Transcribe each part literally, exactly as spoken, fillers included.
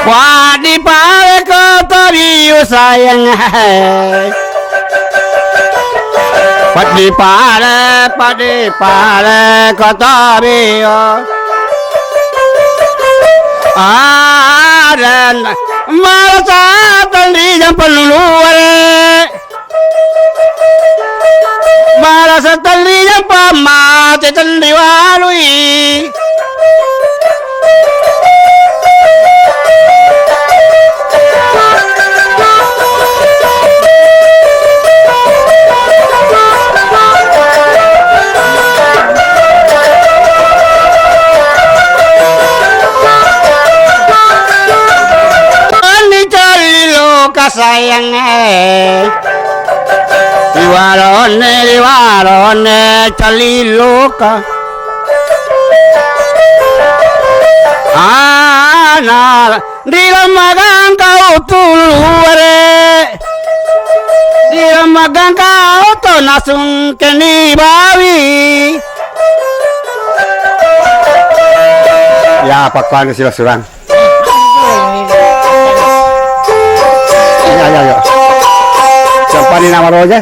Waddi pale ko tobiu sayang. Waddi pale, waddi pale ko tobiu. Adan marasa tandijang penuluare. Marasa tandijang pamate tandi walui. Ni cali loka sayang e. Riwarone, riwarone cali loka. Ana, ri lamagangka utuluare. Ri lamagangka utu nasungkeni bawi. Ya, pakkuanu sila surang. Ayo, ayo, ayo. Siampani nama roja?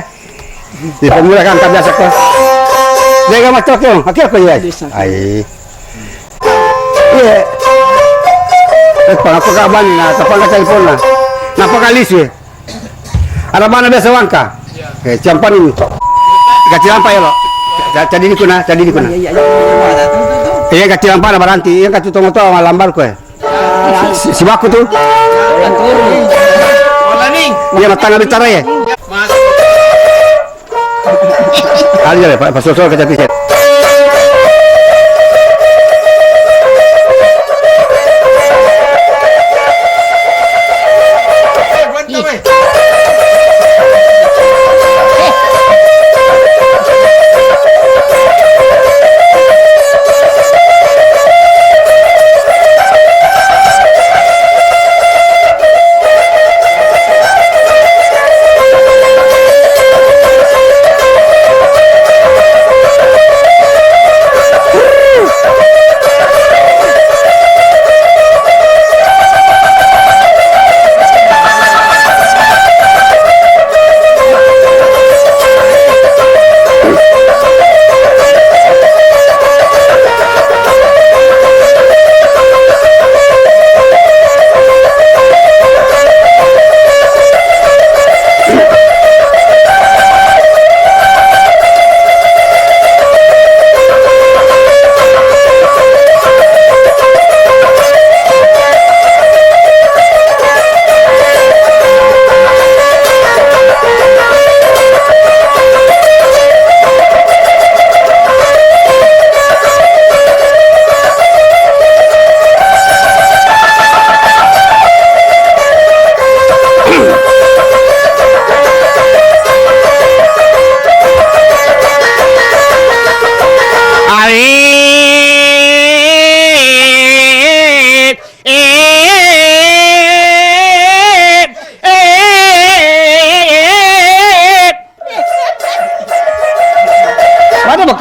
Di pemula kan tak biasa ko. Jaga macam tu. Oke, oke, ya. Ai. Iya. Eh, apa kau bani na? Apa kau telepon na? Napa kali sih? Ada mana biasa wangka? Eh, siampani. Kacil apa ya lo? Ca-, cadi di kuna, cadi di kuna. Iya, iya, iya, iya, iya, iya, iya, iya, iya. Iya, kacil apa na baranti? Iya, kacil tongo to malambar ko. Si-, sibaku tu. Iya, matang bicara ya. Aja deh, Pak, pasosol ke jati.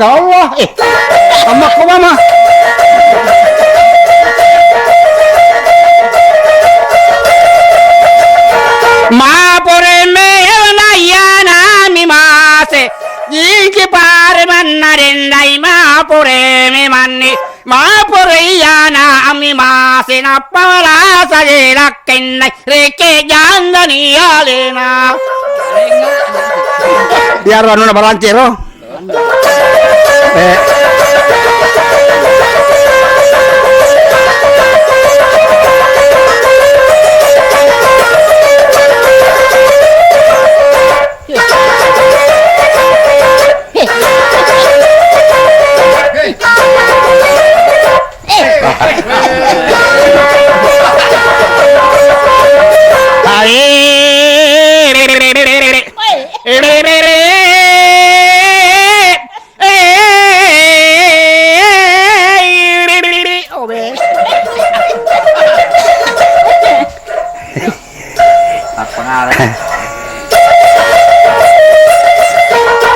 Allah, eh, ammakko mama. Mapore me nayana mi mase, jingki pare manna dendai mapore me manni, mapore yana ami mase nappa marasa jelak kennai reke jandani alena. Biar anuna balancero. Eh.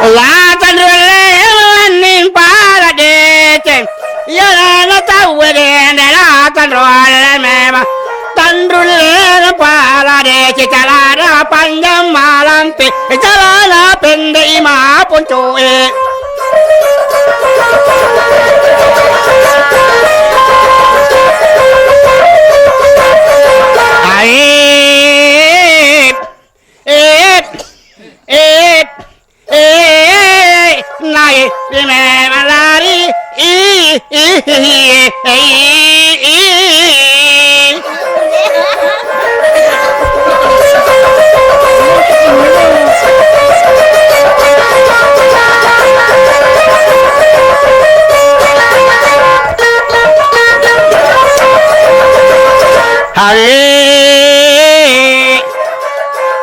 La tanrulle manning para deceng. Iyana tauwe dende la tanrulle memang. Tanrulle pala dece calana panjang malampe, calana pendek ima poncoe. Aib, ib, ib. Eh, nai, ri me malari, i, i, i, i, i, i. Hari,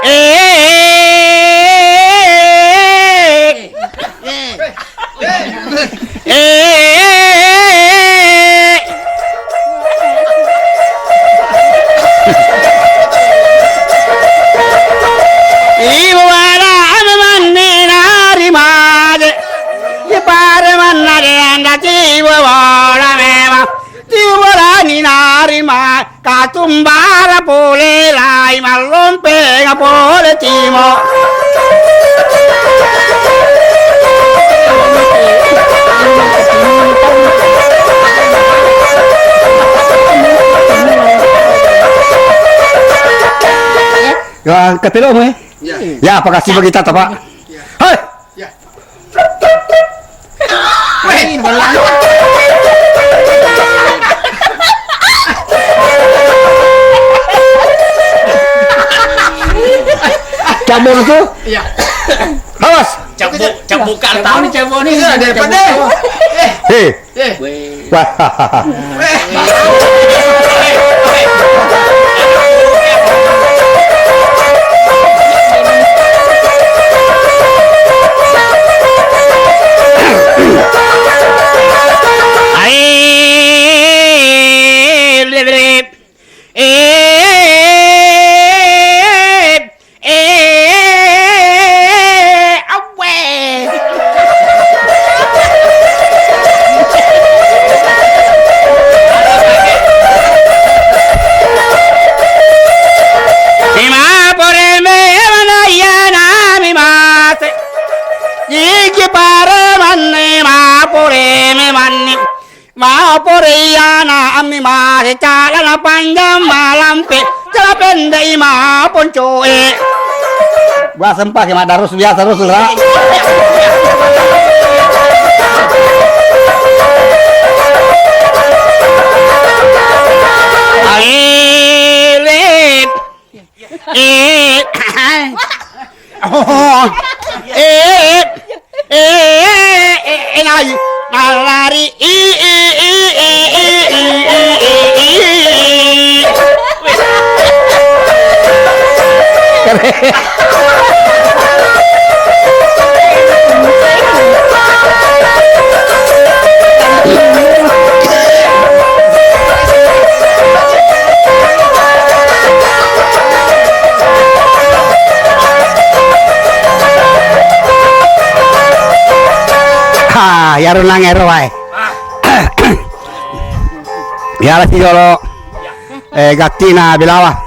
eh, Eh, ibu wala ame manni nari maje. Ipare manna de anda tibu wala memang. Tiwalani narima katumbara pole lai mallompenga pole timo. Ya, angkat dulu, Mai. Ya. Ya, apa kasih bagi tata, Pak? Ya. Hai. Ya. Weh, bola. Cabut tuh. Iya. Awas. Cabut, cabut kartu. Cabut nih, cabut nih. Iya, daripada. Eh. Hei. Eh. Wah. Eh, awwe. Ima pore me mana iya nami mate. Iki pare manne ma pore me manni. Mapore iyana ammi mase calana panjang malampe, cala pendek ima poncoe. Gua sempa ke madarus biasa terus lah. Ailip. Eh, oh, eh, eh, eh, eh, nai, nalari, i, i, i. Ayaro nang ero wae. Yala si jolo. Eh, gattina Belawa.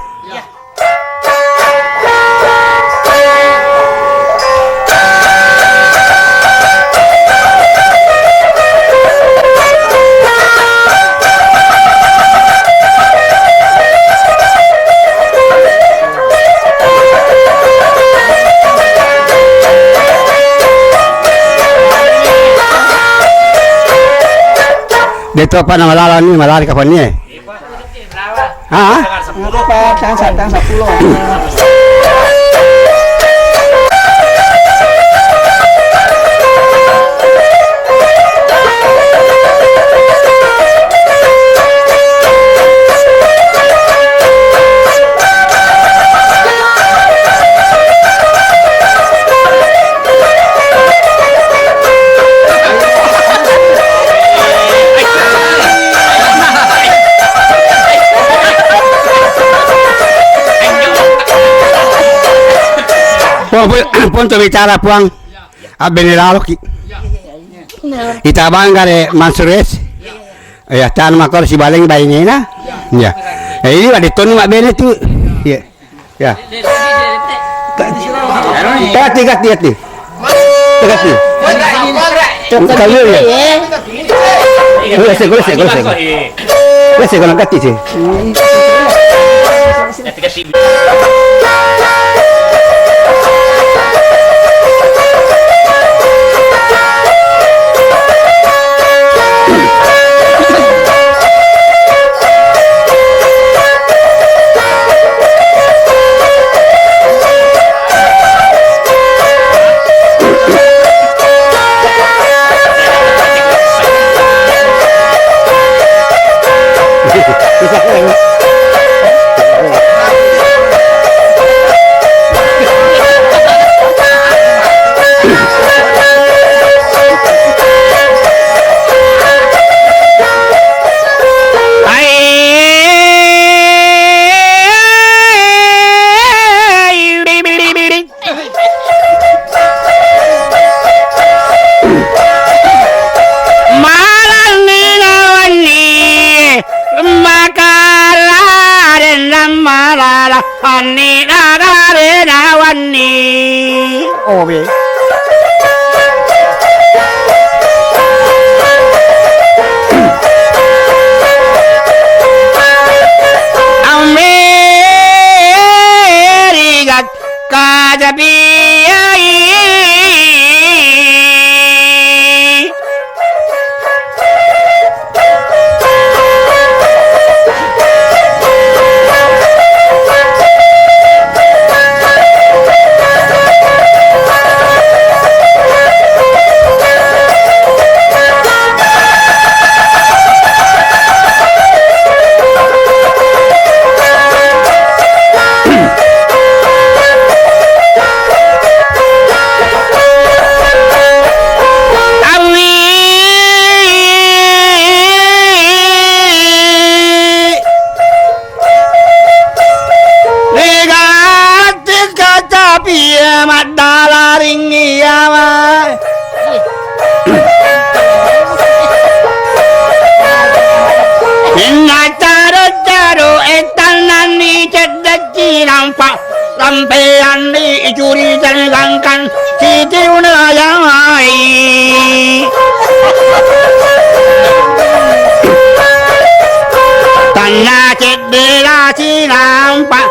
Deto apa nama lalang ni, malari kapan ni? Ah? Apa? Tangsa, tangsa pulo. Puang, puang, puang, to bicara, Puang. Abbene laloki. Ita bangga de Mansur es. Ya, tan makor si baleng bainena. Ya. Eh, ini ada toni mak bene tu. Ya. Ya. Gati, gati, gati. Gati. Kau ya. Gua sih, gua sih, gua sih. Gua sih, gua gati sih. Malanni nawanni, makala denna malala, anni nagarena wanni. Obe. Amerika Kajabi. Awwi. Rigatti kacapi maddala ring iyawa. Inna caro-caro ettannanni ceddecci nampa. Rampeanni icuri tenggangkan siti unayai. Tanna cedde la sinampa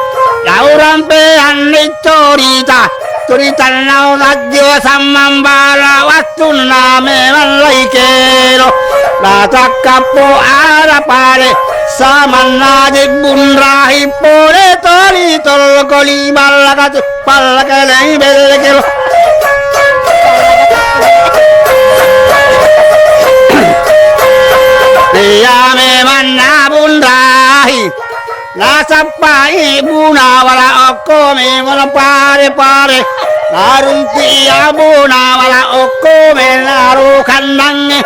lau rampeanni corita. Curitanna unajjo sammambala wattunna memang laikero. La takkappo ara pare samanna jebbunrahi pole tori tolko li ballakatu. Pallakeleng bellekelo. Iya memanna bunrahi. Nasappai buna wala okko memang pare-pare. Narumpi abuna wala okko menaru kandangnge.